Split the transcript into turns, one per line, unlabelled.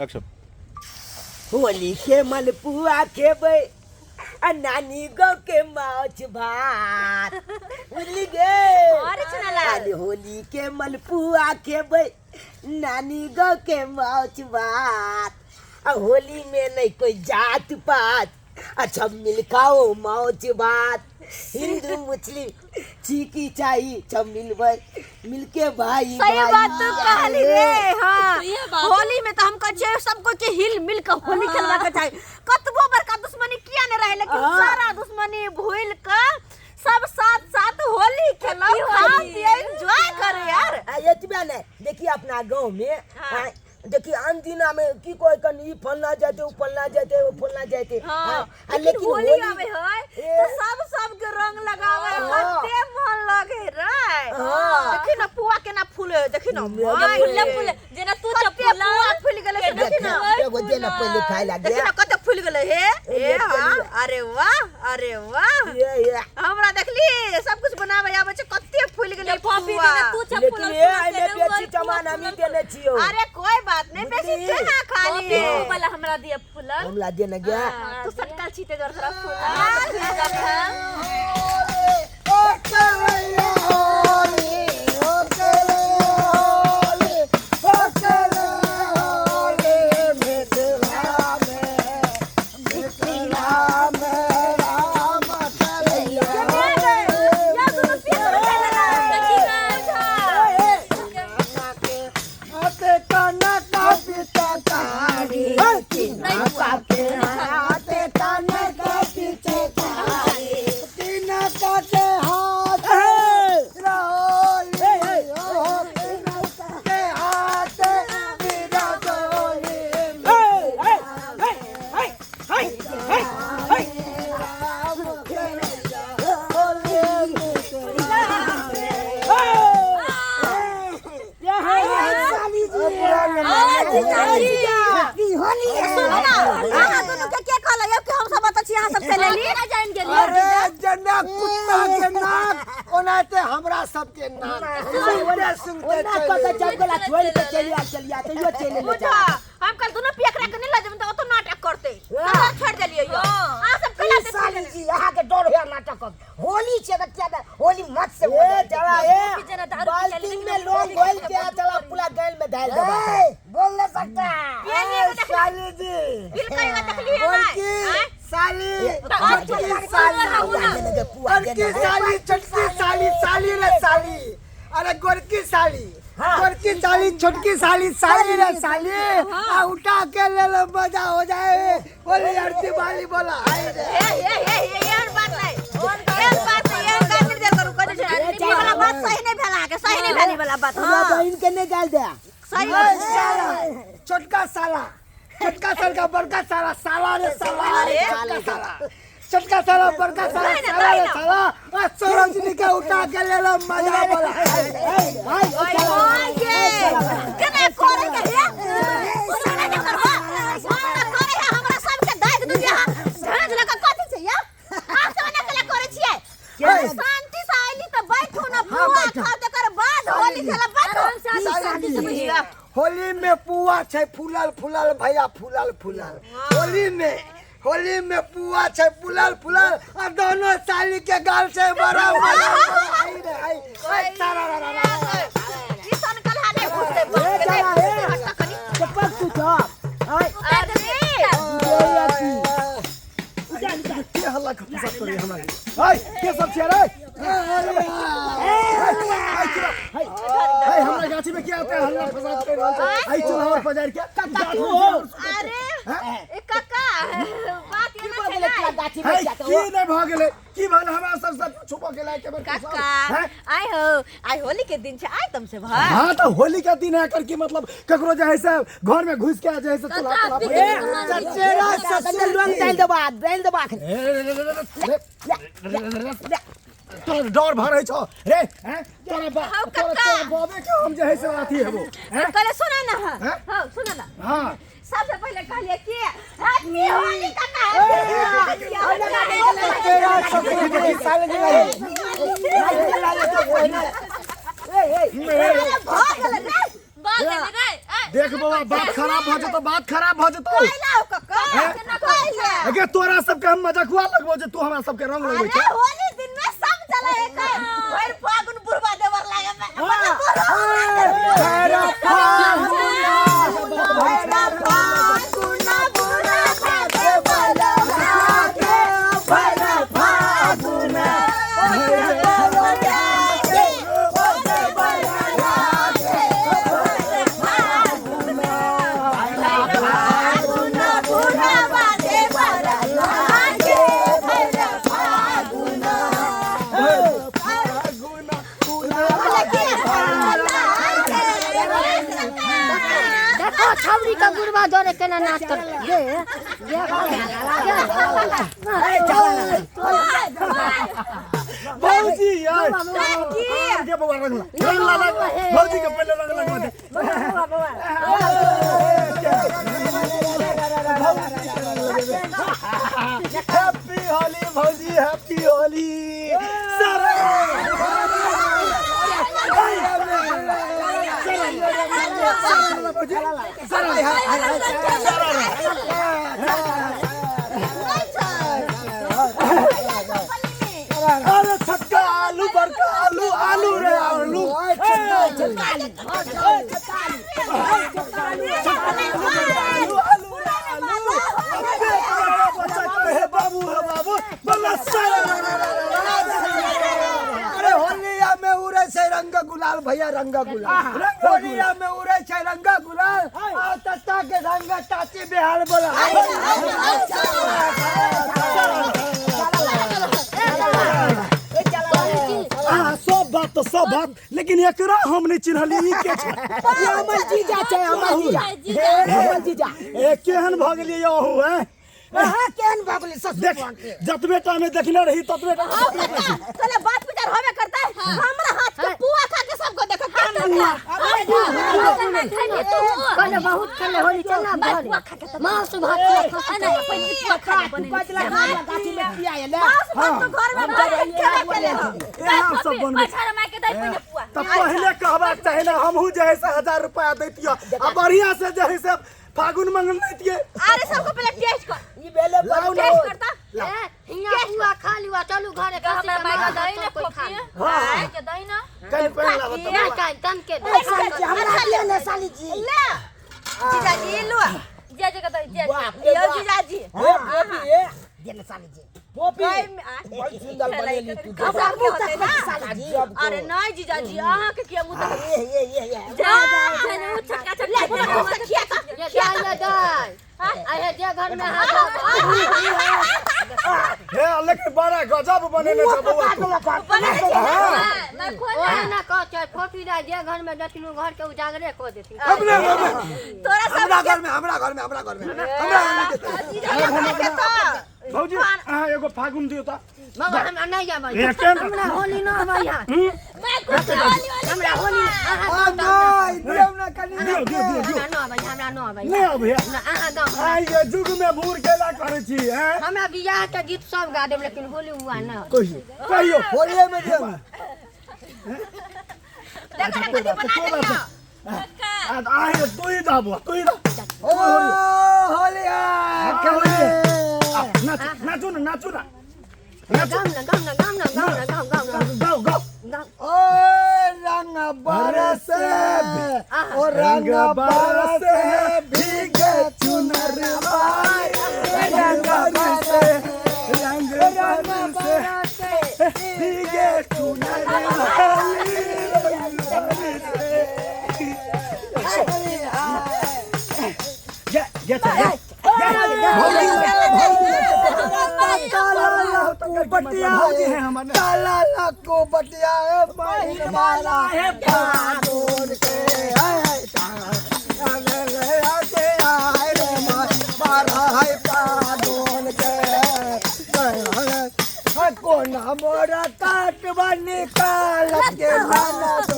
Action.
Holi के मलपुआ खेबै आ नानी गाँव के माछ भात, बुझली गे?
अरे चुनालाल।
अरे होली के मलपुआ खेबै, नानी गाँव के माछ भात, आ होली में नहीं कोई जात पात, अच्छा मिल खाओ माछ भात, हिंदू मुस्लिम चीकी चाही, सब मिलबै मिलके भाई।
सही
भाई।
बात तू कहली रे। हाँ,
सही बात।
होली में तो हम कहै छियै सबको के हिल मिल के होली खेलवा के चाही। कतबो बड़का दुश्मनी किया ने रहे, लेकिन सारा दुश्मनी भूल के सब साथ साथ होली खेलो, खाओ, पिए, एंजॉय करे यार।
आ एतबे नहि, देखिए अपना गाँव में, देखिए अनदिना में की कोई कन ई फलना जाते, उ फलना जाते, उ फलना जाते। आ
लेकिन
लेकिन
होली
होली
आवे है
ए।
तो सब सब के रंग लगावे, कते मन लगे रे। देखी ना पुआ केना फूले, देखी ना my
फूल
रे।
फूल जेना तू
कते
चप्पल
पुआ फूल गेलै से, देखी ना।
एगो दे ना पहिले खाय लागे।
देखी ना कते फूल गेलै। हे
ए,
हे, हाँ, अरे वाह, अरे वाह।
ये ये
हमरा देखली सब कुछ बनावे आबै छै, कते फूल गेलै
पॉपी
पुआ।
जेना तू चप्पल।
लेकिन ये एने बेसी सामान हमी देने छियौ।
अरे कोई बात नहीं, बेसी
बुझली?
केना खाली
पॉपी वाला हमरा दिया फूलल।
हमरा देने गया।
तू सटकल छी ते तोरा फूल। या दुनू पीस के खेलला। सुनू ना, अहाँ दुनू के के कहलक कि हम सब एतऽ छी, अहाँ सब चलि एली?
केना जानि गेलियै?
अरे जेना कुत्ता के नाक ओनाते हमरा सबके नाक सुनते सुनते
ओना कऽ के
चलि
जब गोला छोड़ि के चलि आ, चलि आ, तैयो चलि एलै।
बुझा, हम कल दुनू पियकरा के नहि लऽ जेबै तऽ ओतऽ नाटक करतै, तकर छोड़ि देलियै यौ। अहाँ सब कैला
ई साली जी, अहाँके डर होया नाटक के? होली छै तऽ किया ने होली मत से हो
ए
जाए।
चला ए,
जेना दारू पी
बाल्टी
लेकिन
में लोग घोल के आ, चला पूरा गैल में डाल देबा।
ए, बोल नहीं सकता।
साली जी।
बिलकै देखलियै नहि?
बड़की
आँय?
साली,
तऽ
छोटकी साली,
पुआ
बड़की साली, छोटकी साली, साली रे साली, अरे गोरकी साली, गोरकी साली, छोटकी साली, साली रे साली, आ उठा के ले लो, मजा हो जाए। बोले आरती वाली बोला हाय रे।
हे हे हे हे, एहन बात नहि, एहन बात नहि, एहन गाली नहि देल करू। कहै छै ई वाला बात सही नहि भेल अहाँके, सही नहि भेल ई वाला बात।
हमरा
हँ,
बहिन के नहि गाल दे।
सही।
ए साला, छोटका साला, छोटका साल का बड़का साला, साला रे साला,
अरे।
छोटका साला, छोटका साला, बड़का साला,
नहीं ना,
साला रे
नहीं ना।
साला, आ सरोजनी के उठा के ले लो, मजा बोला हाय।
हाय।
ओए ये केना करे के हे? सुनै नहि करबो, हम करे है, हमरा सबके दाग दू जे अहाँ झाँझ लऽ कऽ कथी छै यौ? अहाँ सब एना केला करै छियै? शांति से आइली तऽ बैठू ने, पुआ खाउ, तकर बाद होली खेलब, बैठू।
साली जी, होली में पुआ छै फूलल फूलल भैया, फूलल फूलल। होली में, होली में पुआ छै फूलल फूलल, आ दोनों साली के गाल छै बड़ा बड़ा। हाय रे हाय, हाय तारा रा रा रा।
ई सनकल हा नहि बुझतै, बाप
ए
के नहि
चला
बुझतै,
ए,
हट्टा कनि।
चप्पल तू छप हाय।
अरे
ये की
के हल्ला फसाद करी हमरा? हाय, के सब छियै रे? हाय, हमरा गाछी में क्या होता है हल्ला फसाद कर रहल छै? आई चूल्हा पर पजारि के
काका तू हो?
अरे ए काका, बात
की
एना
भऽ
छै
गेलै?
ने
तोरा गाछी में
हाय
किया
की नहि भऽ गेलै? की भेल? हमरा सब सब छुपो के लायक के
काका, आइ हो, आइ होली के दिन छै, आइ तुम से भाई।
हाँ, तो होली का दिन है, कर की मतलब ककरो जे है से घर में घुस के आ जे है से चूल्हा
काका,
तूल्हा पर-
पिकनिक मनाबै।
चचेरा
कते
ससुर
रंग डालि देबा, डालि देबा एखन।
ए, रे, रे, रे, रे, रे, रे, रे, रे, तोरा डर भरै छौ रे? हैं तोरा बा
हौ,
तोरा
कक्का।
तोरा बाबे के हम जे है से अथी हेबो हैं।
कहले सुना ना, हाँ।
हैं?
हाँ, सुना ना।
हाँ।
सबसे पहले कहलिए कि हैप्पी होली काका, हैप्पी होली।
चचेरा ससुर की साली जी लाई।
ए ए
अरे भऽ गेलै रे।
भऽ गेलै रे। ए,
देख बौआ, बात खराब भ जेतौ, बात खराब भ जेतौ।
कैला हो कक्का, कैला?
अगे तोरा सबके हम मजकुआ लगबो जे तू हमरा सबके रंग लगबै
अरे
छै।
होली दिन में सब चले है के भर फागुन बुढ़वा देवर लागे में, मतलब
भैरा फागुना, भैरा
फागुना बुढ़वा देवर
लागे, भैरा फागुना,
फागुना बुढ़वा देवर लागे भर फागुना
देखो छौरी के गुरबा दरे केना नाच कर ये
भौजी यार, के बौआ रंग ला, रंग ला, रंग ला। भौजी के पहले रंग लगवा दे। हैप्पी होली भौजी, हैप्पी होली। अरे छक्का आलू, बड़का आलू, आलू रे आलू। आलू आलू आलू, अबे तोरा बच्चा कहे बाबू हे बाबू बोला सारा।
अरे होलिया में उड़े छै रंग गुलाल भैया, रंग गुलाल। होलिया में उड़े छै रंग गुलाल, आ तत्ता के रंग ताती बिहार बोला।
आ सब बात तो सब बात, लेकिन एकरा हम नहीं चिन्हली, ई के छै?
ई हमर जीजा छै, हमर जीजा, हमर जीजा।
ए केहन भऽ गेलियै यौ अहूँ, हैं?
अहाँ केहन भऽ गेलै ससुर
देख
के?
जतबे टा में देखने रही ततबे टा।
चले बात विचार होबे करता है, हमरा हाथ के पुआ खा के सबको देखो।
कल बहुत खेले होली, चल ना घरे, मांस भात खा।
बदला गाछी में पिया ले।
मांस भात तो घर में भर के खेबे केले हो।
एना सब बनबै तऽ पहिले कहबाक चाही ने, हमहूँ जे है से 1000 रुपया दैतियै आ बढ़िया से जे है से फागुन मंगल दैतियै।
अरे सबको पहले टेस्ट कर।
ई भेलै।
लाउ ना।
टेस्ट करता।
ए हियां पुआ खा लियो, चलू घरे, खसी के मांस सब कोई खा ली।
कनि पानि लाबऽ तऽ।
नहीं कान तन के दे।
साली जी, हमरा दिअ ने साली जी।
ले जीजाजी लो,
बाप रे
यो
बाप।
जीजाजी।
दिअ ने साली जी।
पोपी,
गाय में आ-
बड़ सुंदर बनेली तू।
हमरा के होतै ना?
साली जी।
अरे नहीं जीजाजी, अहाँ के किया मुंह तक
ये ये ये ये
ले बुढ़वा के खिया का।
ये दाल ये दाल अरे जे घर में हाथ
हे लेकिन बड़ा गजब बनेने छै बौआ तू।
ओहे ना कह छै फोटू दा, जे घर में देथिन उ घर के उजागरे कऽ देथिन।
अपने घर में।
तोरा सब
हमरा घर में, हमरा घर में, हमरा घर में, हमरा घर में देतै।
जीजाजी खा के तो
भौजी, अहाँ एगो फागुन दियौ तऽ।
बाबा, हमरा नहीं आबै।
ए, केहन?
हमरा होली ना आबै। हमरा होली अहाँ
आ नहि दियौ ने कनि।
दियौ दियौ दियौ दियौ।
हमरा ना आबै, हमरा ना आबै।
नहि अबैया?
ना, अहाँ गाँव।
आइ ये युग में भूर केला करै छी, हैं?
हमरा बियाह के गीत सब गा देब, लेकिन होली हुआ ना।
कहियो कहियो।
होलिये में दियौ ने।
देखो ना कथी बना
कोई बात
देलियौ।
नहीं। आ आइ तू ही दा बुआ, तू ही दा।
ओ होलिया।
नाचू नाचू ना, नाचू ना।
गाम ना, गाम ना, गाम ना, गाम ना, गाम गाम ना।
गाओ गाओ।
गाम।
ओ रंग बरसे, ओ रंग बरसे भीगे चुनर भाई, रंग बरसे, रंग बरसे भीगे चुनर भाई, रंग बरसे।
ये ये चल
ताला को बटिया
भौजी है हमारे।
ताला को बटिया है बहिन वाला है फागुन के है ताला ले आके आए रे मारा है फागुन के कोना मोरा काट बनी काल के नाना तो